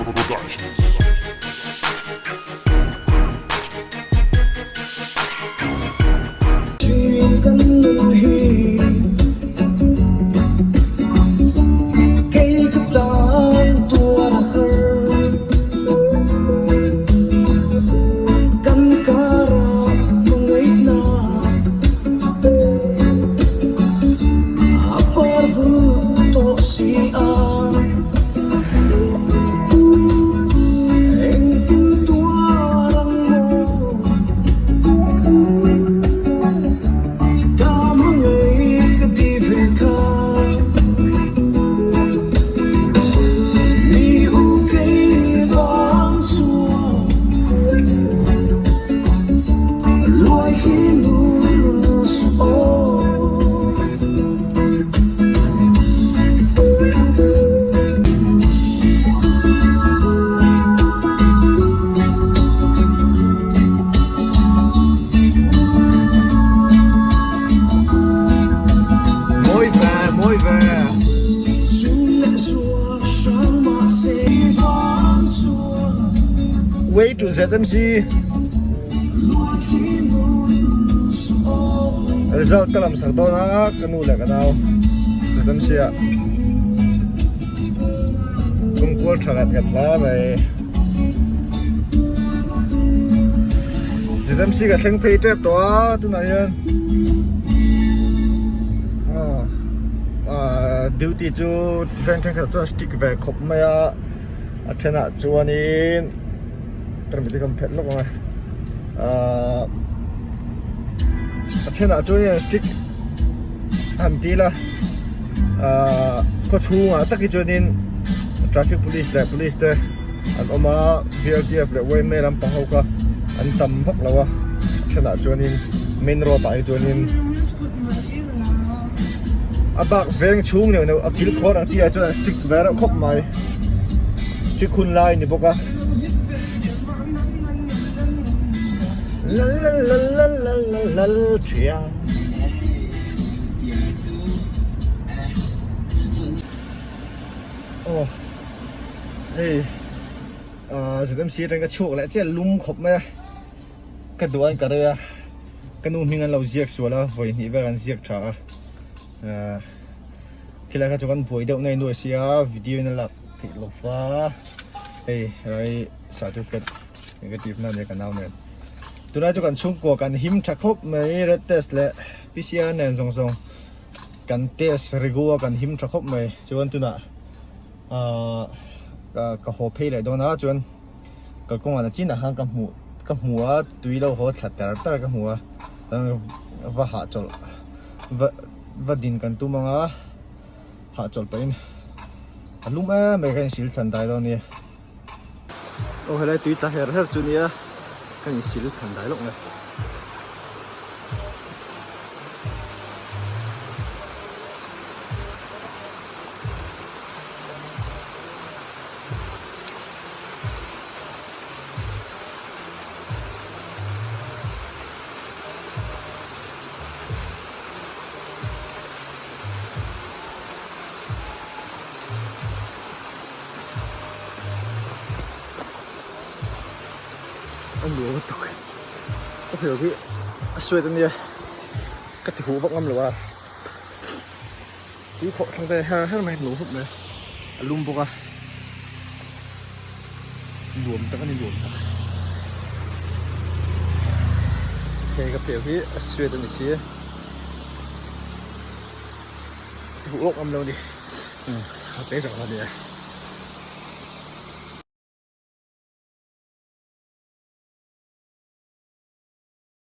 Productions. Kan nun hi kei ka tan tuar a har. Kan karah hmangaihnak a par vul tawh si a. Engtin tuar ang maw? Ka hmangaih ka ti ve kha. Mi u kei vang chuan luai hi nul suh aw. Mawi ve, mawi ve. Way to ZMC. Result ka lam sak dawn a, ka nu leh ka nau ZMC ah kumkual tha ngat ngat hle mai. ZMC ka thleng phei tep tawh a tunah hian duty chu veng thenkhat chuan stick ve khawp mai a a thenah chuanin tarmit hi ka phelh lawk ang a a thenah chuan stick han ti ila ahh khaw chhungah tak hi chuanin traffic police leh police te an awm a V L T F leh yma lampang ho kha an tam vak lo a a thenah chuanin main road ah hi chuanin a bak veng chhung neuh neuh a kil khawr ang chi ah chuan an stick ve reuh khawp mai stick hun lai a ni bawk a. Aw hei ah ZMC atang ka chhuak leh chiah lum khawp mai a ka duh an ka rei a ka nu hming an lo ziak sual a vawi hnih vel an ziak tha a ah khilai kha chu kan buai deuh na in nuai sia video in a lak theih lo va hei helai certificate negative na ania ka nau nen tunlai chu kan chhungkua kan him tha khawp mai red test leh PCR nen zawng zawng kan test regu a kan him tha khawp mai chuan tunah ahh ka haw phei leh dawn a chuan kalkawngah na chinah khan ka hmuh ka hmu a tui lo haw thla tar tar ka hmu a va hahchawlh va va din kan tum ang a hahchawlh pahin a lum em mai ka insil thlan dai dawn a nia. Aw helai tui tla her her chu nia ka insil thlan dai lawk mai. A nuam lutuk ka hmel hi a sweat ania ka ti huh vak ngam lo a tui khawh thlang te her her mai a nuam khawp mai a lum bawk a nuam tak a ni nuam tak hei ka hmel hi a sweat a ni si ti huh vak ngam lo a ni a pe zawk a nia.